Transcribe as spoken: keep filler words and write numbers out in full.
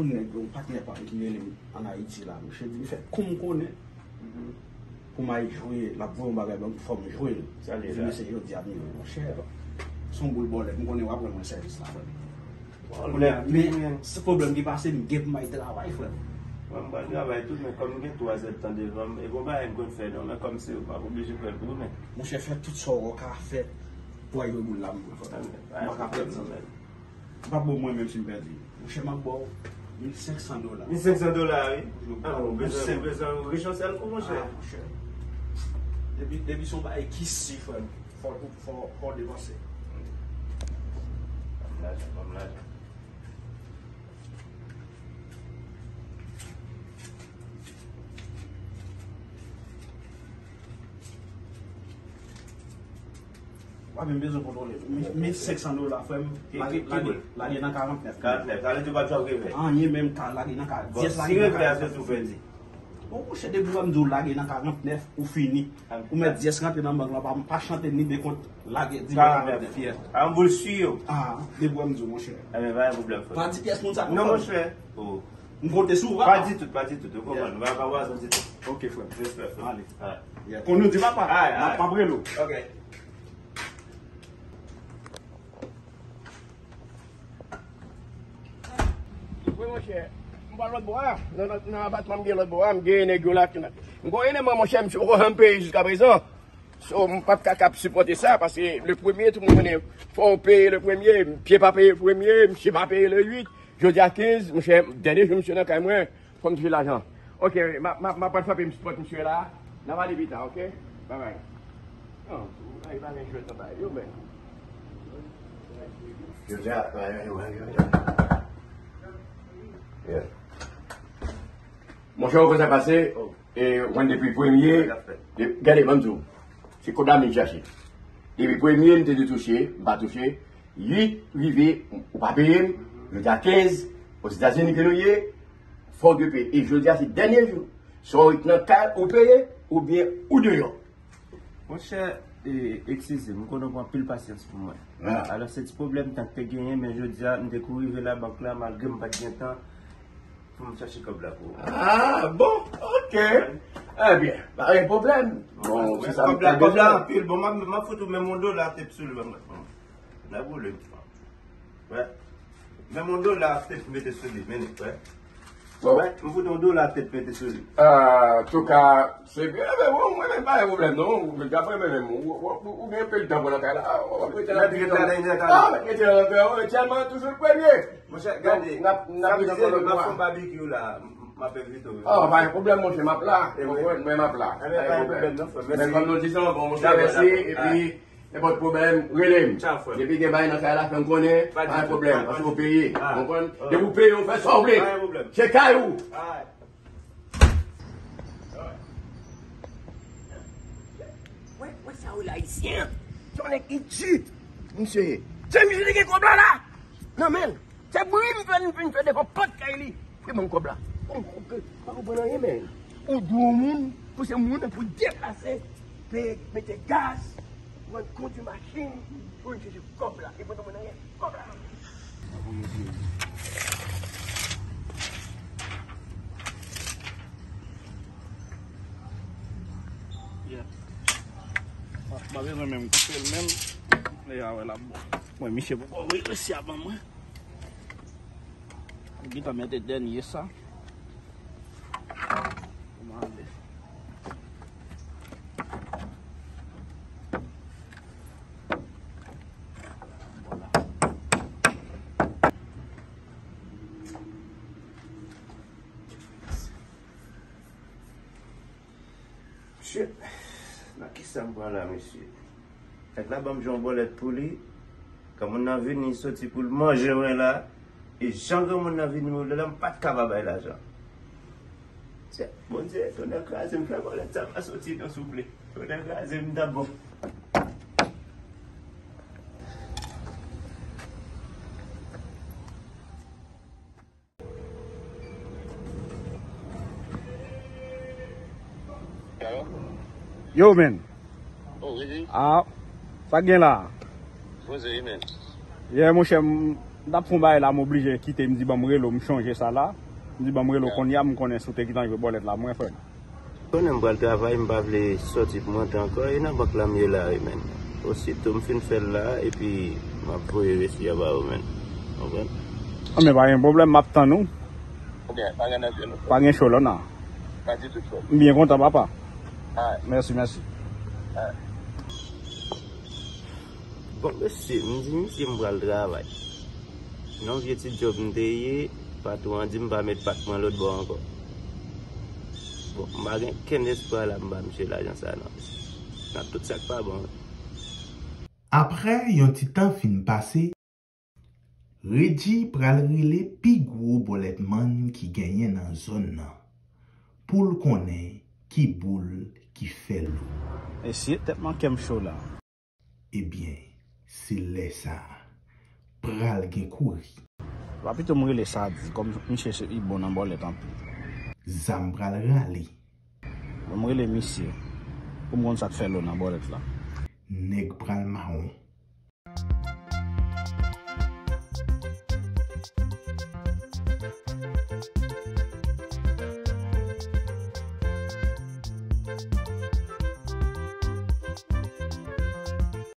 yon nèg, yon patnè pa m ki rele m ann Ayiti la, monchè, di m fè kou m konnen pou m al jwe, l ap voye yon bagay ban m, fò m jwe l. Sa li di la? Mesye, jodi a m jwe, monchè. Se yon boul bòlèt, m konnen w ap rann mwen sèvis la, frè m. Kounye a, men, se pwoblèm ki pase, m gen pou m al travay, frè m. Mwen, m pral travay tou, men kòm m gen twa zèdtan devan m, e bon bagay m konn fè non, men kòm se, m ap oblije fè l pou ou, men. Monchè, fè tout sa w ka fè pou al jwe boul la, m jwe, frè m. M pa ka pèdi. Ou p ap bon mwen menm si m pèdi. Monchè, m ap ba w mil senk san dola. Mil senk san dola, wi. Ah, ou bezwen, ou bezwen rich an sèl kou, monchè. Ah, monchè. Depi, depi se yon bagay ki si, frè m, fò, fò, fò w depanse. Ban m lajan, ban m lajan. W ap menm bezwen kontwole. Mil, mil senk san dola, frè m. Lage, lage, lage nan karantnèf. Karantnèf. Sa vle di w p ap janm revè. Anyen menm, ka lage nan ka-, bon, dyès si lage nan revè a, se tou pèdi. Bon, monchè, depi w wè m di w lage nan karantnèf, ou fini. Ou mèt dyès rantre nan bank la, pa, pa chante ni de kont, lage di mwa karantnèf. Karantnèf. A, yon boul si yo. Ah, depi w wè m di w, monchè. Enben, pa gen pwoblèm, frè. Pa di pyès moun sa, non, monchè. Oh. M konte sou ou, papa. Pa ditou, pa ditou. Ou konprann? Yeah. Pa, pa wazon ditou. Ok, frè. Respè, frè. Ale. Yeah. Kon nou di, papa, n ap, n ap rele w. Ok. Wi, monchè. M pral lòt bò a. Nan, nan, nan apatman m gen lòt bò a, m gen nèg yo la ki nan. M gen yon eleman, monchè, misye poko janm peye jiskaprezan. So, m p ap ka, ka sipòte sa, paske le premye, tout moun konnen, fò w peye le premye, misye pa peye le premye, misye pa peye le uit, jodi a kenz, monchè, dènye jou misye nan kay mwen, fò m touche lajan. Ok, m ap, m ap, m ap pral frape, m sipòt misye la, n a pale pita, ok? Bye bye. Non, ay, pa gen jwèt nan bagay yo, men. Jodi a, yeah. Monchè, ou konn sa pase? E, mwen depi premye, de-, gade, ban m di w, se kòb la m vin chache. Depi premye, m te dwe touche, m pa touche. Uit rive, ou pa peye m. Jodi a kenz, Ozetazini ke nou ye, fò w dwe peye. E jodi a se dènye jou. Swa w ret nan kay, ou peye, oubyen ou deyò. Monchè, e, eskize m, m konnen w pran anpil pasyans pou mwen. Ah. Alò, se ti pwoblèm tan k te genyen, men jodi a, m te kou rive labank la, malgre m pa t gen tan, pou m chache kòb la pou ou. Ah, bon, ok. Ebyen, pa gen pwoblèm. Bon, se sa m te bezwen. Kòb la anpil. Bon, m ap, m ap fout ou menm yon dola tèt sou li, ban mwen. N ap boule. Wè. Menm yon dola tèt mete sou li, men li, wè. Bon. Wè, m fout yon dola tèt mete sou li. Ah, antouka, se byen, men bon, mwen menm pa gen pwoblèm, non. Ou, ou, ou, ou gen anpil tan pou nan kay la. Ah, w ap rete nan kay la. Ah, mèt rete nan kay la, wi, tèlman toujou l premye. Monchè, gade, n ap, n ap bezwen fè yon lòt fwa. M ap fè yon babekyou la, m, m ap envite w. Ah, pa gen pwoblèm, monchè, m ap la. Ou konprann, mwen m ap la. Enben, pa gen pwoblèm, non, frè. Men kòm nou di sa, bon, monchè, mèsi, epi nenpòt pwoblèm, rele m. Depi gen bagay nan kay la, fè m konnen, pa gen pwoblèm, paske ou peye, ou konprann? Depi ou peye, ou fè sa w vle. Se kay ou. Wè, wè sa yo la, Ayisyen an. Se yon nèg ki di, misye ye. Se misye ki gen kòb la, la. Nan men l. Se bri m fè, m fin fè devan pòt kay li. Li ban m kòb la. Bon, ok, pa konprann anyen, men. Ou di yon moun, pou se moun nan pou deplase, peye, mete gaz, rann kondui machin, pou vin chèche kòb la. E pa konprann anyen. Kòb la. Yeah. M pa bezwen menm koupe l menm. Deja wè l ap bon. Mwen, misye poko resi a ban mwen. M gentan mete dènye sa. Pou m ale. Nan kisa m pran la, mesye? Nèg la ban m yon bòlèt pou li. Granmoun nan vini soti pou l manje mwen la. E jan granmoun nan vini mwen la, m pa t ka pa bay lajan. Tchè, Bondye, tonnè kraze m, fè bòlèt sa pa soti non, souple. Tonnè kraze m, m t ap bon. Yo, men. Oh, Wizzy. Ah, sa gen la? Poze, wi, men. Yeah, monchè, m t ap fè yon bagay la, m oblije kite, m di, ban m rele w, m chonje sa la. M di, ban m rele w kounye a, m konnen si w te gentan jwe bòlèt la, mwen, frè m. Konnen m pral travay, m pa vle sòti pou mwen ankò, e nan bank la m ye la, wi, men. Osito m fin fè l la, epi m ap voye resi a ba ou, men. Konprann? Ah, men pa gen pwoblèm, m ap tann ou. Oubyen, pa gen nan je nou. Pa gen cho la, non. Pa ditou cho. M byen kontan, papa. Alright. Mèsi, mèsi. Alright. Bon, mesye, m di misye m pral travay. Nan vye ti djòb m te ye, patwon an di m pa met pat mwen lòt bò ankò. Bon, m pa gen kenn espwa la m ba misye lajan sa non. Nan tout sa k pa bon. Apre yon ti tan fin pase, Redji pral rele pi gwo bòlètmann ki genyen nan zòn nan pou l konnen ki boul ki fè lou. Mesye, tèt manke m cho la. Ebyen, se lè sa a pral gen kouri. Epa pito m rele Sadi, kòm misye se pi bon nan bòlèt anpil. Zam pral rale. Ban m rele misye pou m konn sa k fè lou nan bòlèt la. Nèg pral mawon.